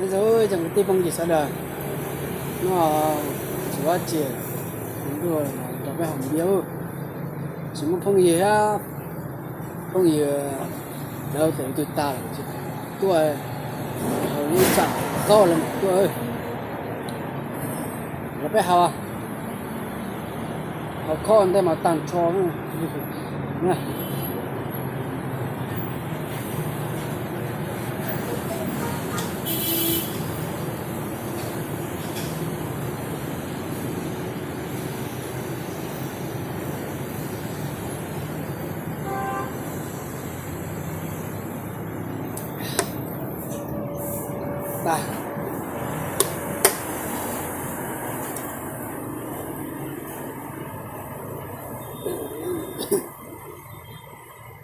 Ib tsoom kwv tij phooj ywg sawv daws, no tsis ua cas, nrog peb haus npias, tsis muaj phooj ywg thiab, phooj ywg lawv tes tus tas lawm, tuaj haus ib tsam qaub los tuaj, los peb haus, haus khob ntej mas tag nrho.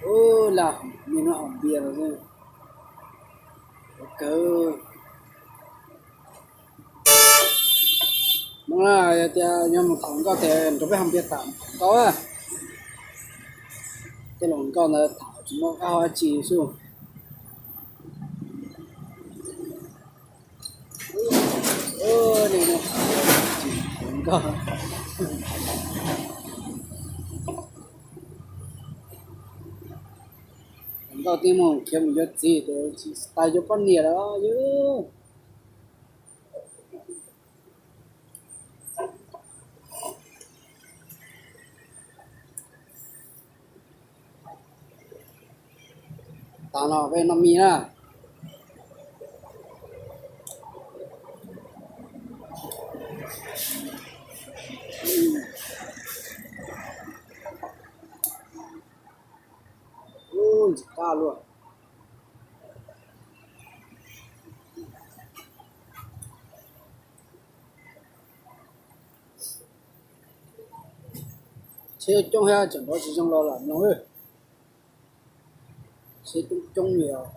Ub, lam niaj hnub haus npias los kawg. Hnub no yog tias yog mus tham hluas nkauj ces nrog peb haus npias tham hluas nkauj. Tej hluas nkauj ntawd tham tsis muaj qab hau dab tsi xwb. Hluas nkauj, hluas nkauj twb mus khiav mus yuav txiv ces tsis tas yuav poj niam lawm yus. Tas no peb noj mis na. Ub, ntxim qab luaj. Tsheb coob thiab tseem nrov tsis zoo los lam mloog. Tsheb coob coob li os.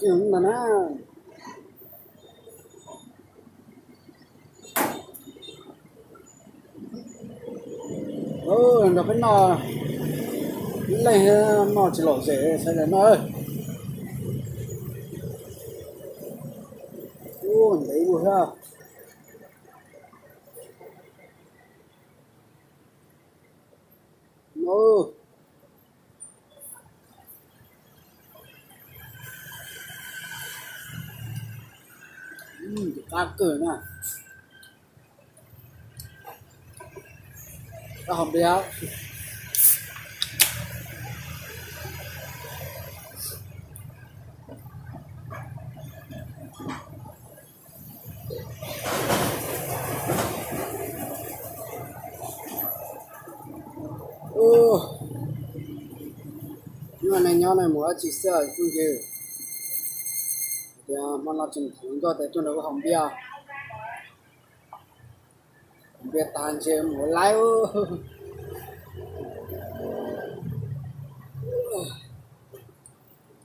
Ntag na. Nrog peb noj, ib leeg noj tsis lom zem sawv daws noj. Ub, ntev ua thiab. Qab kawg na. Qab hauv npias. Ub, hnub no neej nyob no mus dab tsi xwb phooj ywg? Tias hmo no tseem tham hluas nkauj tes tuaj nrog kuv haus npias. Haus npias tas ntshe mus ua laib.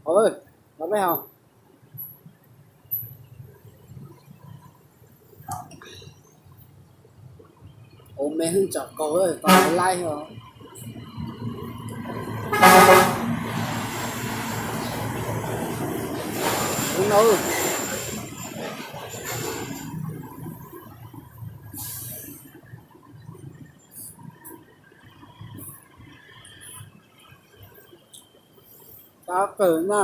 Haus, los peb haus. Ua me hwj tsam kaug tau ua laib os. Qab kawg na.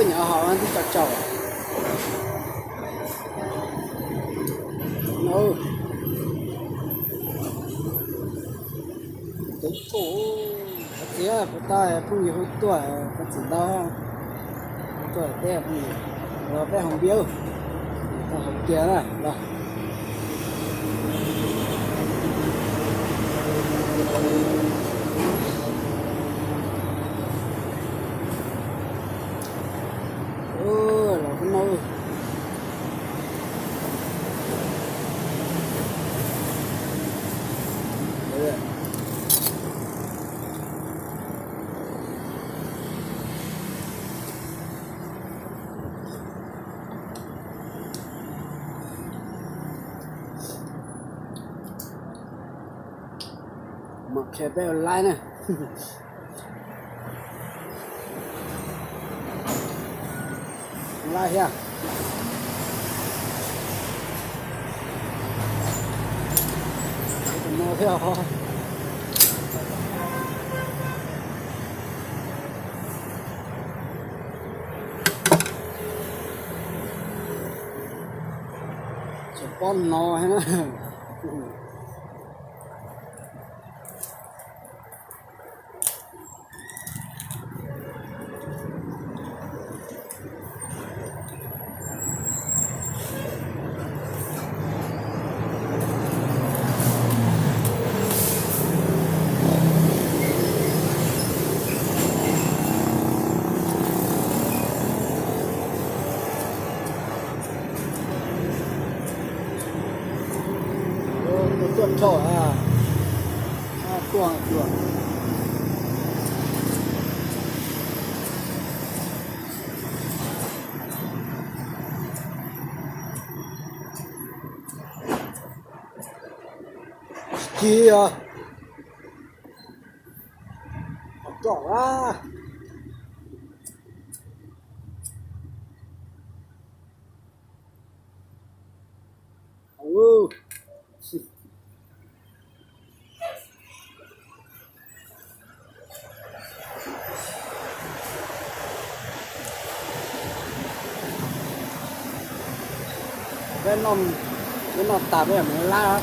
Nyob hauv twb tso tsaum. No, kev tshuaj, qhov txiv puas tau phooj ywg hu tuaj, qhov txiv ntau tuaj teb phooj ywg, los peb haus npias, tau haus kiag na los. Los koj no. Mas qhia peb ua laib na. Laib thiab. No thiab. Tsis pob no thiab na. Tuaj tuaj dhau, tuaj tuaj. Tsis kis os. Tsom a. Peb noj, peb noj tas peb mus lab.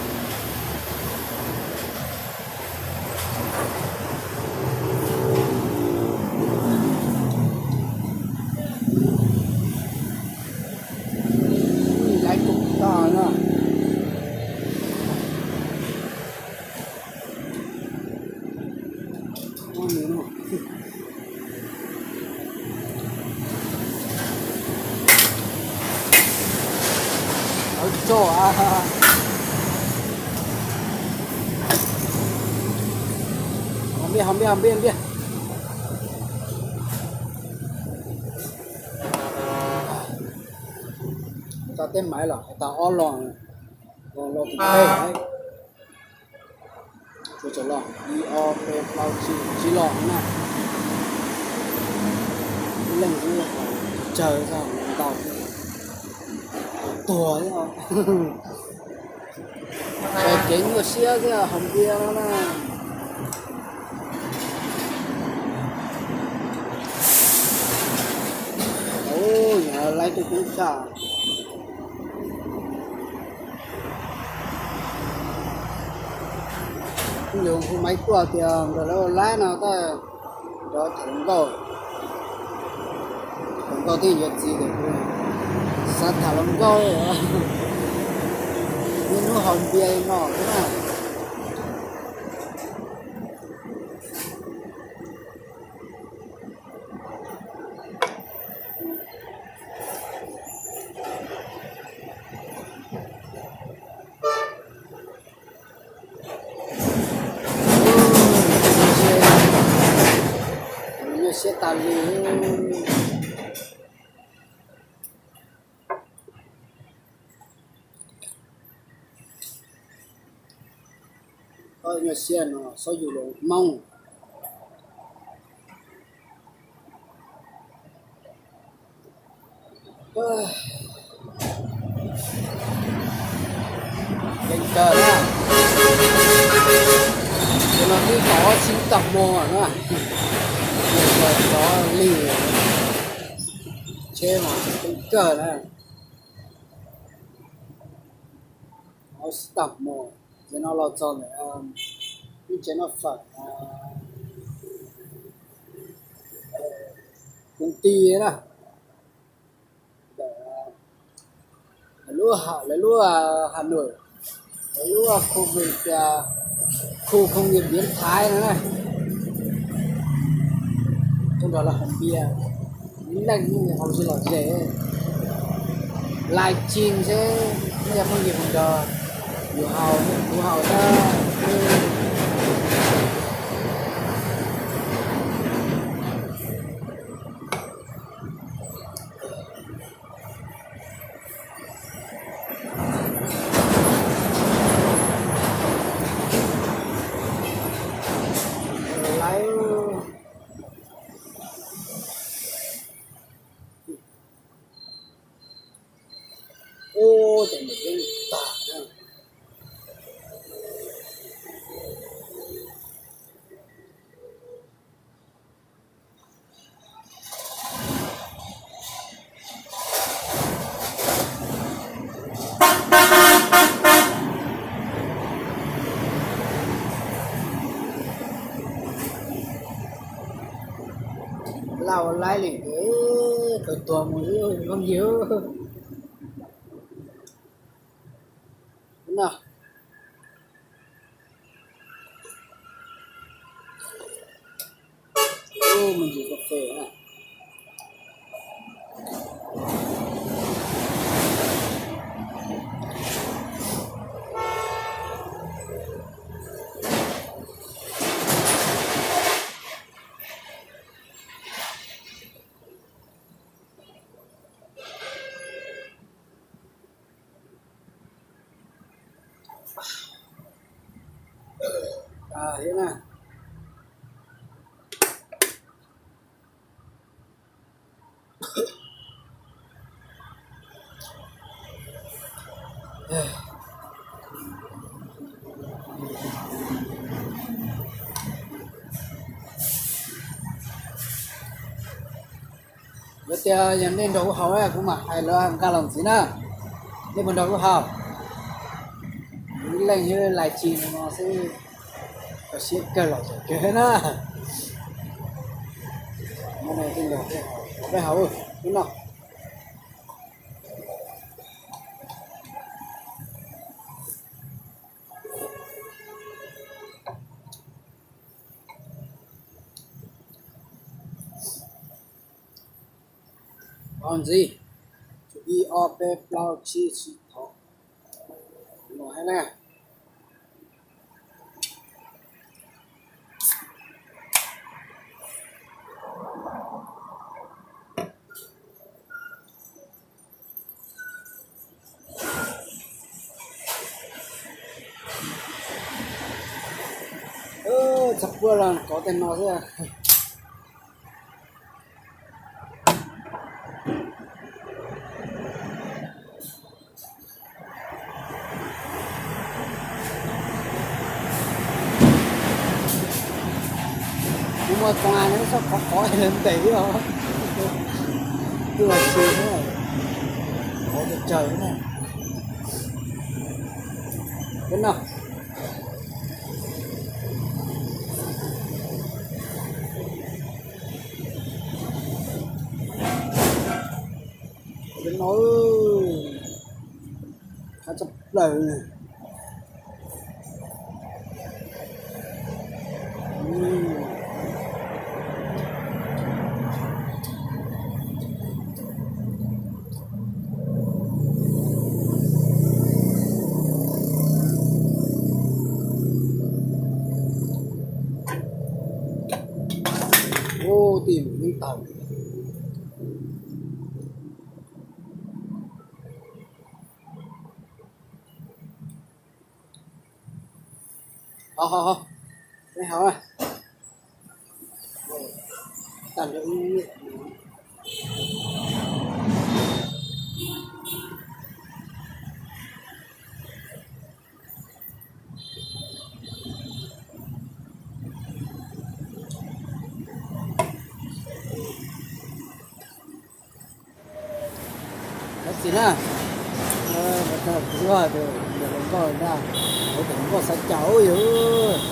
Lab tus toj no. Tso a. Npiaj, npiaj, npiaj, npiaj. Tau tej maiv los, tau ob los, los tus peb. Tsuas tseem los ib ob peb plaub tsib, tsib los na. Ib leeg xwb, tsawg ntau, tuag thiab. Txais kev nyuaj siab thiab haus npias no na. Ub, nyob laib tuaj coob tshaj. Yus hu maiv tuaj tias nkawd lawv ua laib no tab, cov tham hluas nkauj, hluas nkauj twb yuav txiv lawm, xav tham hluas nkauj, niaj hnub haus npias li no xwb na. Nyuaj siab tas li. Koj nyuaj siab no xob yug los Hmoob. Kev kawg na, ces no twb tau ob sib tag hmo na, cov lig. Tsheb mas coob kawg na. Os, tam mus, ces no los txog ntawm lub tsev noj fawm koom ti na. Lawv lub, lawv lub Hà Nội, lawv lub khu, khu công nghiệp Diễn Thái no na. Tuaj nrog lawv haus npias, ib leeg haus tsis lom zem, live stream xwb, nej cov phooj ywg nrog yus haus, kuv haus xwb. Lawv, ub, ces nws yeej tag na. Laj ua laib li, kawg tuag mus xwb phooj ywg. No, ub, me ntsis cà phê na. Thiab na, yog tias yog nej nrog kuv haus, kuv mam hais lawv nkag los ntxiv na. Nej puas nrog kuv haus? Ib leeg live stream no xwb, koj siab kawg los tseem kawg na. Peb haus, peb noj. Ntxiv, ib ob peb plaub tsib, sib thov no hab na. Txog puab los kov tej no xwb. Kuv muaj txog no xwb, qhov qhov lawv ntes os. Twb los tsis, qhov tsaws tsaws na. Peb noj. Peb noj, qab tshaj plaws. Ub, tij lwm yeej tawg. Ho ho ho, peb haus na. Tag nrho ib Txiv na, kuv tus hluas nkauj na, kuv tus hluas nkauj xav cas yog,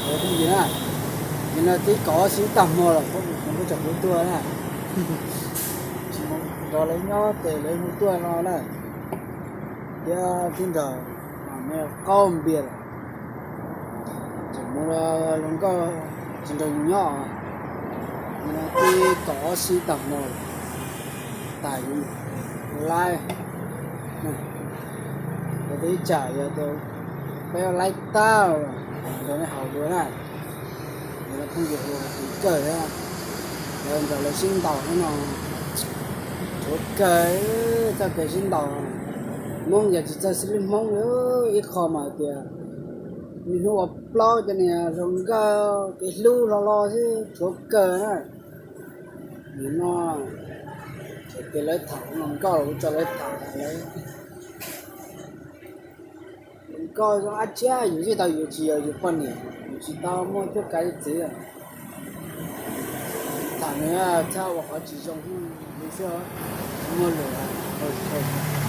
kuv phooj ywg na, nim no twb kaum ob xib tag hmo lawm, kuv tseem hu tuaj na, tsis mus nrog lawv nyob ces lawv hu tuaj no na, thiab twb nrog me qaub npias lawm, tseem mus, hluas nkauj tsis nrog yus nyob, nim no twb kaum ob xib tag hmo lawm, tas yus laib, yog tias ib tsam yog tias peb laib tag, nrog nej haus dua na. Yog no phooj ywg hu kawg thiab, lawv nrog lawv sib ntaus no, rhuav kawg, txoj kev sib ntaus. Hmoob yog tsis txawj xib lwb Hmoob li, ib qho mas hais tias niaj hnub ua plaub cov niag hluas nkauj kev hlub hlo hlo xwb, rhuav kawg na. Nim no txawm tias lawv tham hluas nkauj los kuv tso lawv tham lawv. Hluas nkauj zoo ab tsi, yus yeej tau yuav, tsis yog yus poj niam yus tsis tau muaj cuab kav li txiv. Tham nws txhob ua qhov tsis zoo li xwb, muaj lus.